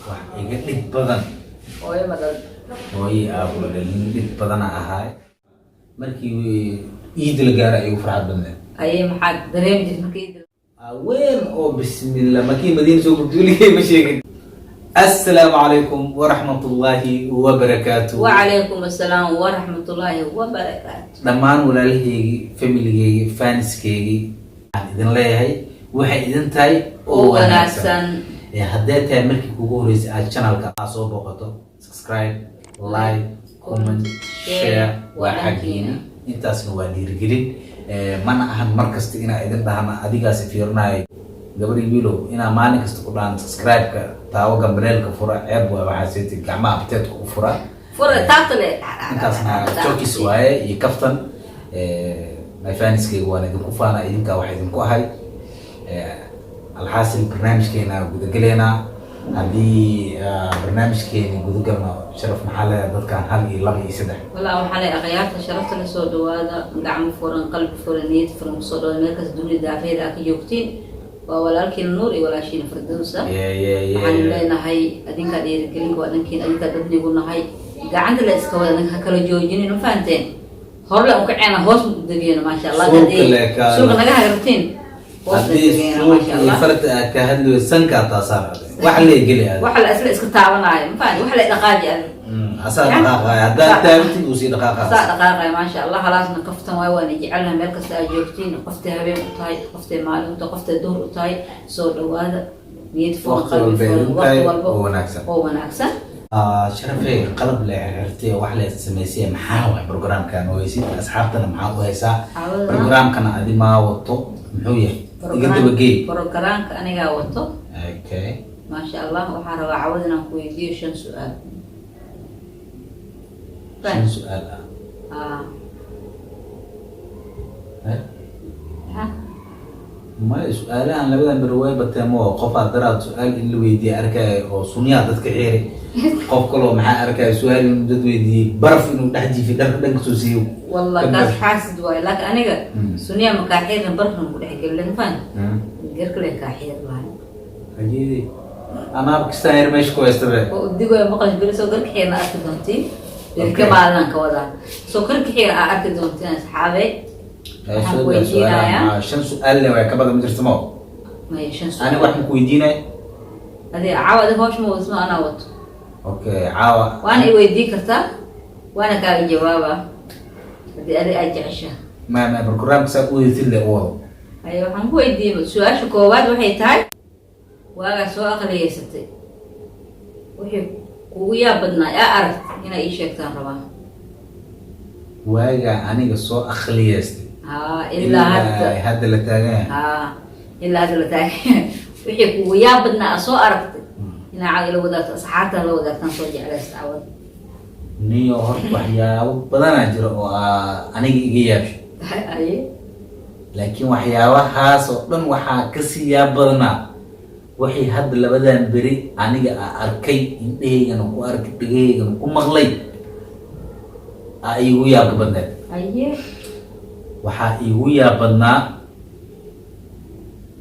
Wax iga dhib badan. Hooyo ma dhal. Hooyii aabo dhalin dhib badana ahaay. Markii iid la gaara igu farxad badneed. Aye, maxaad dareemi jirtay markii iid? Weyn oo bismillah makii Madiina soo gubtay, weligay ma sheegin. Assalaamu calaykum waraxmatullaahi wabarakaatu. Wacalaykum assalaam waraxmatullaahi wabarakaatu. Dhammaan walaalahaygii, familigeygii, faniskeygii, waxaan idin leeyahay waxay idin tahay oo wanaagsan. Ee hadday tahay markii kugu horeysay aad channelka aad soo booqato, subscribe, like, comment, share waa xaggiina. Intaasna waa dhiirigelin. Mana ahan mar kasta inaa idin dhahna adigaasi fiirinayo, gabadhi, wiilow, inaa maalin kasta ku dhahan subscribe-ka taawo, gambaleelka fura. Ceeb waay waxaaseti gacmaha abteedka u fura. Fura taabtale. Intaasna jokes waaye iyo kaftan. My faniskeyga waan idinku faana, idinkaa wax idinku ahay. Alxaasil, barnaamijkeena gudagaleynaa. Haddii barnaamijkeeni gudagalno, Sharaf, maxaa leedahay dadkan hal iyo laba iyo saddex? Walaa waxaa leh akhyaarta sharafta la, soo dhawaada, gacmo furan, qalbi furan, niyad furan kusoo dhawaada meel kasta dunida daafeeda aa ka joogtiin. Waa walaalkiina Nuur iyo walaashiina Firdowsa. Waxaan leenahay adinkaa dhiirigelinka waa dhankiin, adinkaa dadnigu nahay, gacanta la iska wada, ha kala joojinin. Ma fahanteen? Horle un kaceena, hoos ma u degeeno, maasha Allah. Suuqa Haddii le suuqa naga hagartiin, hoos la haddii degeena, suuq maasha iyo Allah. Farta aad ka hadlayo, sankaa taasaar wax lee geli aad. Waxa la isla iska taabanaayo, ma fahanteen? Wax la dhaqaaji adig. Asaa dhaqaaqaya haddaad taabatid, uu sii dhaqaaqa. Saa dhaqaaqaya, maasha Allah. Halaasna kaftan waay, waana jecelnahay meel kasta aad joogtiin, qoftay habeen u tahay, qoftay maalin u tahay, qoftay duhur u tahay, soo dhawaada, niyad furan, waqti qalbi walba furan, idin waqti tahay walba oo wanaagsan. Oo wanaagsan. Sharafey, qalab le xirxirtay oo wax le samaysay, maxaa waay programkan oo haysid? Asxaabtana maxaa u haysaa? Caawada. Programkana adi maa wato, muxuu yahay? Iga dabageey. Programka anigaa wato. Okay. Maasha Allah, waxaan rabaa cawad inaan ku weydiiyo shan su-aal. Shan su-aal ah? Ah. Eh? Maxaa? Maya, su-aalahan labadan beri way bateen. Mo qofaa daraad su-aal in la weydiiye arkaya oo sunyaha dadka xiiri, qof kaloo maxaa arkaya su-aal inuu dad weydiiyey, baraf inuu dhex jiifay, dharka dhanka soo siiyo. Wallah, kaas xaasid waayo, laakiin aniga sunniya ma kaa xiirin, barafna ku dhex gelin, faan garka le kaa xiir lahay. Hajeedi anaaba kastaan yar meesha ku haysta be. Oo udigooya maqlash beri soo garka xiirna arki doontiin. Ka maalinaan ka wadaa soo garka xiir aa arki doontiin, asxaabe. Waxaan soo ku daa su-aalaha. weydiinayaa. Maxaa shan su-aal le waay, ka badan ma jirto mo? Maya, shan Ani su-aal. wax ma ku weydiinay? Adi caawa adig hawsha ma wadasmo, anaa wato. Okay, caawa. Waana i weydii kartaa, waana kaaga jawaaba haddii adi aad jeceshaha. Ma programka saa u wadatid le u wado. Haye, waxaan ku weydiiyey, su-aasha koowaad waxay tahay: waagaa soo aqliyeysatay, wixii kugu yaab badnaa aa aragt inaa ii sheegtaan rabaa. Waagaa aniga soo akhliyeystay? Haa, ilaa hadda. Hadda la taagan yahay? Haa, ilaa hadda la taagan, wixii kugu yaab badnaa aa soo aragtay inaa caawa ila wadaagto, asxaabta la wadaagtaan soo jeclaysta cawad. Niyo, horta waxyaabo badanaa jira oo aa aniga iga yaabsho. Aye. Laakiin waxyaabahaas oo dhan waxaa kasii yaab badnaa waxay hadda labadan beri aniga aa arkay, indhahaygana ku arkay, dhegahaygana ku maqlay, aa iigu yaabka badneed. Aye. Waxaa iigu yaab badnaa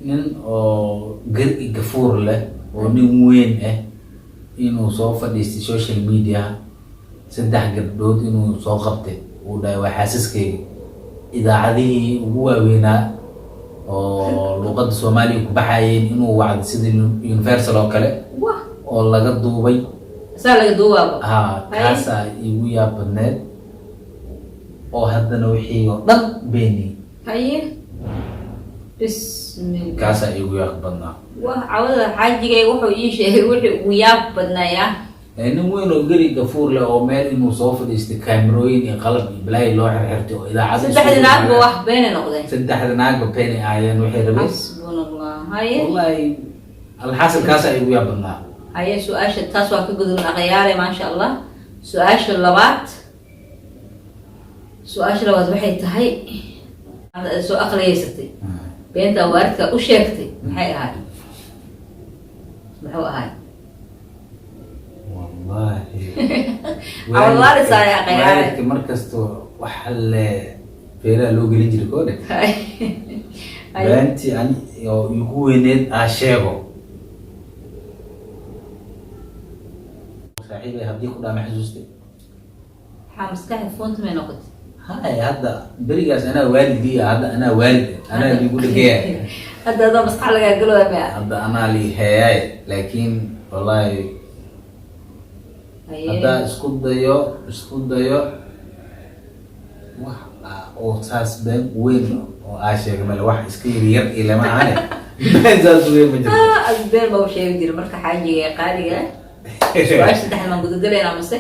nin oo gar i gafuur leh oo nin weyn ah inuu soo fadhiistay social media, saddex gabdhood inuu soo qabtay, uu dhahay waa xaasaskeyga, idaacadihii ugu waaweynaa oo luuqadda Soomaaliya ku baxayeen inuu wacdo, sida Universal oo kale, wah oo laga duubay. Saa laga duubaaba? Haa. Hay. Kaasaa iigu yaab badneed oo haddana wixii oo dhan beeniyey. Haye, bismillah. Kaasaa iigu yaab badnaa. Wah, cawada xaajigay wuxuu ii sheegay wixii ugu yaab badnaya. Ee, nin weyn oo geri gafuur leh oo meel inuu soo fadhiistay, kaamirooyin iyo qalab iyo balaayi loo xirxirtay oo idaacada saddexdii naagba wax beenay noqdeen. Saddexda naagba beenay ahaayeen waxay rabeen. Xasbuna Allah, haye. Wallahi, alxaasil, kaasaa iigu yaab badnaa. Haye, su-aasha taas waa ka gudubna, akhyaare, maasha Allah. Su-aasha labaad, su-aasha labaad waxay tahay: aad soo aqliyeysatay, beenta waalidka u sheegtay maxay ahayd, muxuu ahay? Wallahi. Wallahi, saa akhyaare. Waalidka markasto waxa le feeraha loo gelin jiray koodhe. Haye. Beentii ani oo igu weyneed aa sheego. Saaxiibay, haddii ku dhaama xasuustay. Maxaa maskaxda foonta may noqotay? Hay, hadda berigaas anaa waalidii ah, hadda anaa waalid ah, anaa liigu dhageeya. Hadda adaa maskax lagaa galooya maya? Hadda anaa lii heeyaay, laakiin wallahi haddaa isku dayo wax oo saas been weyn oo aa sheegay male, wax iska yar yar ilama ahane, been saas weyn ma jirto. Ah, ad been baa u sheegi jira. Marka xaajiga ee qaaliga, su-aasha saddexda maan gudagalaynaa mase?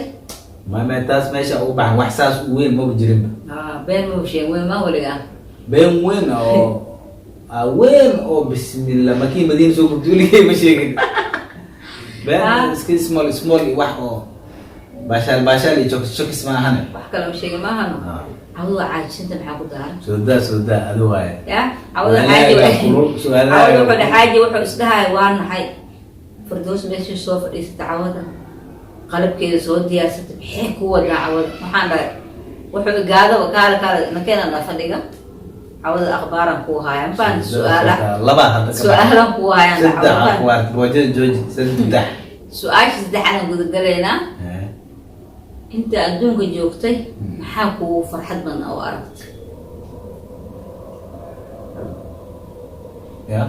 Mame, taas meesha ugu baxan, wax saas u weyn maba jirinba. Ah, been ma u sheeg weyn maa weligaa? Been weyn oo weyn oo bismillah makii Madiina soo gubtay weligay ma sheegin been. Iska small small iyo wax oo baashaal baashaal iyo jokis jokis ma ahane. Wax kale ma sheegin maahano. Ah. Cawada caajisanta maxaa ku daaran? Soo daa, soo daa, adu waaye. Ya cawada Su'aalahaaga xaaji kulul, su'aalahaaga cawada wuxuu kulul. Xaaji wuxuu isdhahay, waa naxay Firdows meeshii soo fadhiisata, cawada qalabkeeda soo diyaarsatay, maxay ku wadaa cawada? Waxaan dhahay, wuxuu igaadaba, kaale kaale nakeenan dhaa fadhiga, cawada akhbaaran kuu haaya mafahanta, su-aala Laba hadda ka baxay. Su-aalan kuu haayaan. Saddex akhbaar, boojada jooji, saddex. Su-aasha saddexaadaan gudagalaynaa. Inta adduunka joogtay, maxaa kugu farxad badan oo aragtay? Ya,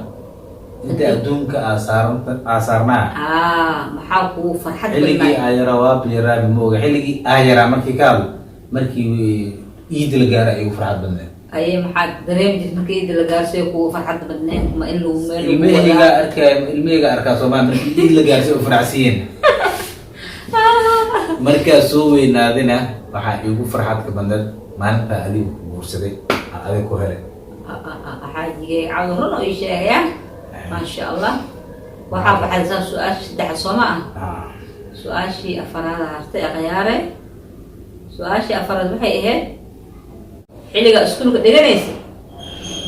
inta adduunka aa saaranta aa saarnaa? Aa, maxaa kugu farxad Xilligii badnaa? Aa yaraa, waa yaraabi mooga, xilligii aa yaraa markii ka hadlo, markii iida la gaaro ay igu farxad badneed. Aye, maxaad dareemi jirta marka iida la gaarsiyo kugu farxad badneed? Ma in lagu meel lagu Ilmahayga wadaa? Arkaya ilmahayga arkaa soomaa, markii iid la gaarsiyo u faraxsiiyeen. Markaa soo weynaadina, waxaa iigu farxad ka badneed maalintaa adiga ku guursaday, aan adiga ku helay. Xaajigay cawda run oo ii sheegaya, maasha Allah. Waxaa baxay saa su-aasha saddexa soo ma ah? Ah. Su-aashii afaraad hartay ee khiyaare. Su-aashii afaraad waxay ahayd, xilligaa iskuulka dhiganaysa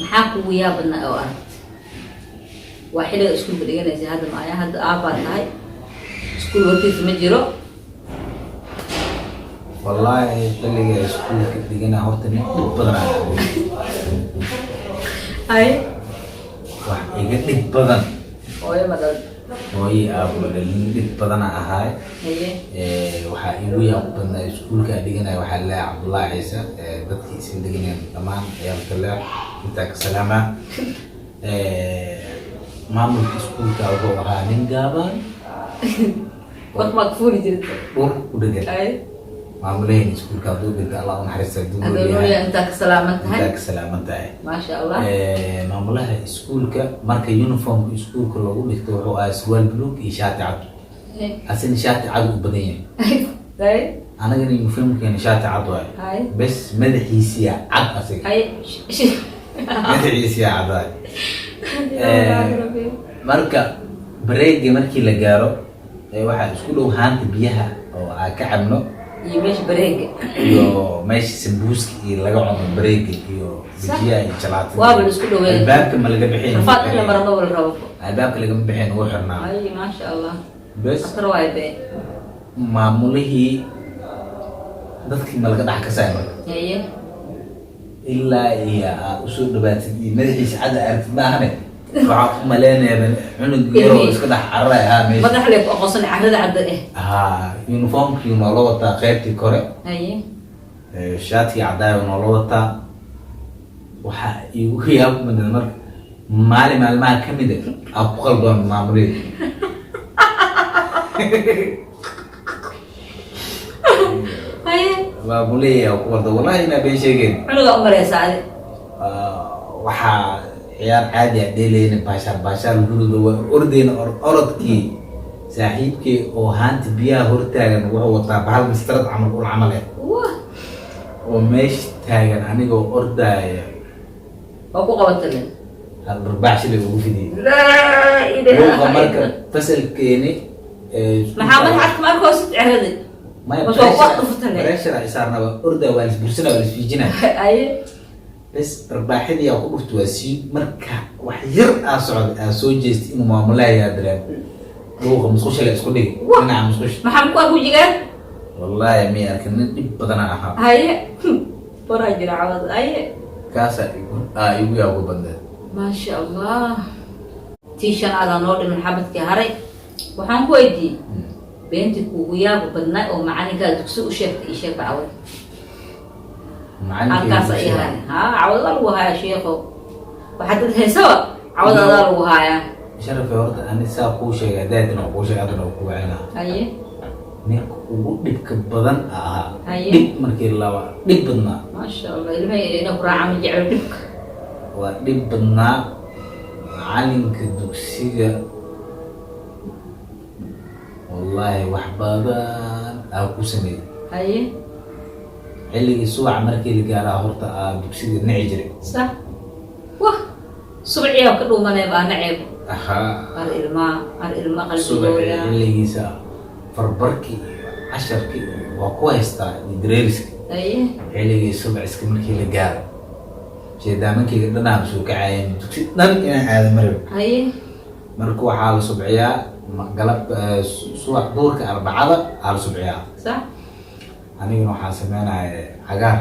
maxaa kugu yaa badnaa oo aragtay? Waa xilliga iskuulka dhiganaysa, hadda maaya, hadda aabbaa tahay, iskuul hortiisa ma jiro. Wallaahi xilliga iskuulka dhigana horta nin dhib badan aan ahay. Ay. Wax iga dhib badan Hooyo ma dhal? Hooyo aabo dhalin, nin dhib badana ahaay. Haye. Waxaa igu yaab badnaa iskuulka aan dhiganaya, waxaa leeyahay Cabdullaahi Ciise, dadkii isla dhiganayaan dhammaan ciyaalka leex intaa ka salaamaa. Maamulka iskuulka wuxuu ahaa nin gaaban. War maad fuuli jirta? Dhur ku dhegan. Ay. Maamulaheen iskuulka hadduu dhinta, Allah u naxariista, hadduu Hadduu nool nool yahay. yahay, intaa ka salaaman tahay. Intaa ka salaaman tahay. Maasha Allah. Maamulaha iskuulka marka uniformka iskuulka loogu dhigto wuxuu ahaa surwaal buluug iyo shaati cad. Asina shaati cad u badan yahay. Ay. Anagana uniformkeena shaati cad waaye. Ay. Bes madaxiisiya cad asiga. Ay. Madaxiisiya cad waaye. Marka break-ga markii la gaaro, waxaa isku dhow haanta biyaha oo aan ka cabno iyo meesha break-ga. Iyo meesha sambuuska iyo laga cuno break-ga iyo bijiyaha iyo jalaatada. Waaba la isku dhaweeyay. Albaabka ma laga bixin. Rafaad in la maro ma wala rabo. Albaabka lagama bixin, ugu xirnaa. Ay, maasha Allah. Bes. Khatar waay be. Maamulihii dadkii ma laga dhex kasaya marka. Haye. Ilaa iyo aa usoo dhawaatid iyo madaxiisa cad aragtid maahane, waxaa u maleynayaa cunug yaroo iska dhex cararaya ahaa meesha. Madax lee ku aqoonsan carrada cadda eh. Haa, uniformkii noola wataa qaybtii kore. Haye. Shaatigii cadaayo noola wataa. Waxaa iigu yaab badan marka maalin maalmaha ka mid a aan ku qaldoon maamulihii. Haye. Maamulihii aan ku qaldoon, wallahi inaa been sheegeen. Cunugaa u mareysa adi? Waxaa ciyaar caadi ah dheelayna, baashaal baashaal, guriga waa ordayna, orodkii saaxiibkii oo haanta biyaha hortaagan wuxuu wataa bahal mistarad camal, ul camal eh, wah oo meesha taagan anigoo ordaaya. Waa ku qabata le. Hal barbaax shilay ugu fidiyey. Laa luuqa ilaaha. Marka fasalkeeni Maxaa madax cadka ma arkoosid ciradi? Maya. Bas waa ku dhuftay. Pressure ay saarna, waa ordaa, waa lisbursana, waa lisfiijinaa. Aye. Bes barbaaxidii aa ku dhufta, waa sii marka wax yar aa socday, aa soo jeestay inuu maamulaha yaa dareemo, luuqa musqusha la isku dhigi. Wah. Dhinaca musqusha. Maxaa ku ark wejigaan? Wallaahi may arkin, nin dhib badanaa ahaa. Haye, waraa jira cawad, haye. Kaasaa igu aa igu yaagu badneed. Maasha Allah. Tii shanaadaa noo dhiman, xabadkii haray. Waxaan ku weydiiyey Beentii kuugu yaaba badnaa oo macalinkaa dugsi u sheegtay, ii sheeg cawad. Halkaas ay ahay ha, cawad waa lagu hayaa, sheekho. Waxaa dad haysaba cawad adaa lagu hayaa. Sharafe, horta ani saa kuu sheegay, daadina waa kuu sheegay, haddana waa kuu wacinaa. Ninka ugu dhibka badan ahaa. Dhib markii laba dhib badnaa. Maasha Allah, ilmaha ina ku raaca ma jecel dhibka. Waa dhib badnaa macalinka dugsiga. Wallaahi wax badan aa ku sameeyey. Xilligii subax markii la gaaraa horta aa dugsiga nici jiray. Sax, wah, subciyaa ka dhuumanaya baa naceeb. Ahaa. Ar ilmaa, ar ilma subaxii qalbigooda. Xilligiisa farbarkii iyo casharkii iyo waa ku haystaa iyo dareeriska. Xilligii subaxiska markii la gaaro, sheedaamankeyga dhanaa soo kacayeen, dugsi dhan inaan aado maraba. Marka waxaa la subciyaa galab, subax duurka Arbacada aa la subciyaa. Aniguna waxaa sameynaya cagaar.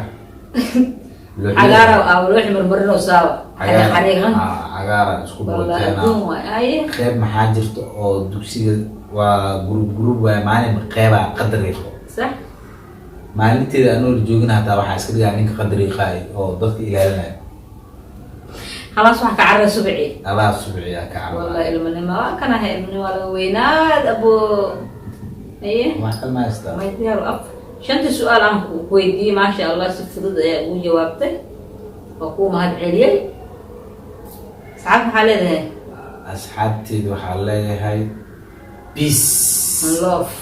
Cagaara aa looxi marmarinoo saawa xariiq xariiqan. Cagaara isku Wallah booteena. Adduun waay. Qeyb maxaa jirta oo dugsiga waa group group waay, maalin qeybaa qadariiqo. Maalinteeda anoo la joogin hataa waxaa iska dhigaa ninka qadariiqaay oo dadka ilaalinaya. Khalaas, wax ka carara subci. Alaa subciyaa ka carara. Wallah ilmanimo waa kan ahay, ilmanimo waa laga weynaad abo. Wax kal ma haystaa? May, diyaar af shantii su-aal aan ku weydiiyey, maasha Allah, si fudud ayaa ugu jawaabtay. Waa kuu mahad celiyey. Asxaab maxaa leedahay? Asxaabteeda waxaa leeyahay peace and love.